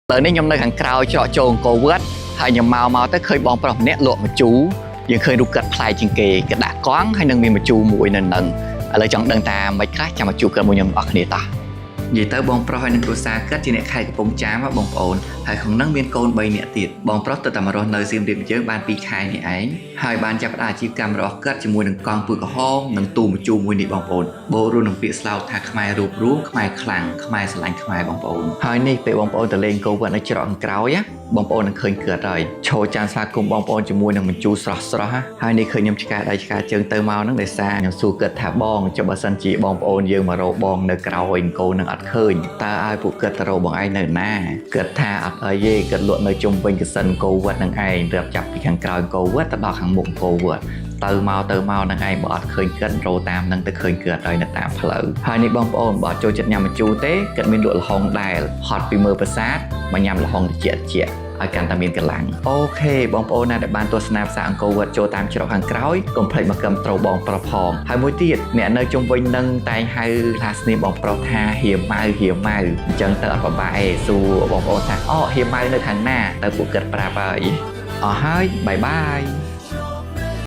ឥឡូវនេះខ្ញុំនៅខាងក្រោយច្រកចូលអង្គរវត្តហើយខ្ញុំមកមកទៅឃើញបងប្រុសម្នាក់លក់ម្ជូរយើងឃើញរូបគាត់ប្លែកជាងគេគេដាក់កង់ហើយនឹងមានម្ជូរមួយនៅនឹងឥឡូវចង់ដឹងថាមិនខ្លះចាំមកជួបគាត់មួយខ្ញុំអស់គ្នាតោះនិយាយទៅបងប្រុសហើយនឹងគ្រួសារគាត់ជាអ្នកខេត្តកំពង់ចាមហ៎បងប្អូនហើយក្នុងហ្នឹងមានកូន3នាក់ទៀតបងប្រុសទៅតែមករស់នៅសៀមរាបយើងបាន2ខែនេះឯងហើយបានចាប់ផ្ដើមអាជីវកម្មរបស់គាត់ជាមួយនឹងកង់ពូជក្រហមនិងទូម្ជូរមួយនេះបងប្អូនបូករួមនឹងពាក្យស្លោកថាខ្មែររួបរួមខ្មែរខ្លាំងខ្មែរស្រឡាញ់ខ្មែរបងប្អូនហើយនេះពេលបងប្អូនទៅលេងគោវត្តនៅច្រកខាងក្រោយណាបងប្អូននឹងឃើញគាត់ហើយឈរចានស្វាគមន៍បងប្អូនជាមួយនឹងម្ជូរស្រស់ស្រស់ណាហើយនេះឃើញខ្ញុំឆ្កែដៃឆ្កែជើងទៅមកហ្នឹងដោយសារខ្ញុំសួរគាត់ថាបងចុះបើសិនជាបងប្អូនយើងមករកបងនៅក្រោយអង្គរនឹងអត់ឃើញតើឲ្យពួកគាត់ទៅរកបងឯងនៅណាគាត់ថាអត់អីទេគាត់លក់នៅជុំវិញកសិនកោវត្តនឹងឯងរាប់ចាប់ពីខាងក្រោយកោវត្តទៅដល់ខាងមុខកោវត្តទៅមកទៅមកនឹងឯងបើអត់ឃើញគាត់រោតាមនឹងទៅឃើញគាត់ហើយនៅតាមផ្លូវហើយនេះបងប្អូនបើអត់ចូលចិត្តញ៉ាំម្ជូរទេគាត់មានលក់ល្ហុងដែរហត់ពីមើលប្រាសាទមកញ៉ាំល្ហុងត្រជាក់ត្រជាក់ឲ្យកាន់តែមានកម្លាំង OK បងប្អូនណាដែលបានទស្សនាផ្សារអង្គរវត្តចូលតាមច្រកខាងក្រោយកុំភ្លេចមកកឹមត្រូបងប្រុសផងហើយមួយទៀតអ្នកនៅជុំវិញនឹងតែងហៅថាស្នាមបងប្រុសថាហៀម៉ៅហៀម៉ៅអញ្ចឹងទៅអត់ពិបាកឯងសួរបងប្អូនថាអូហៀម៉ៅនៅខាងណាទៅពួកគាត់ប្រាប់ហើយអស់ហើយ bye bye.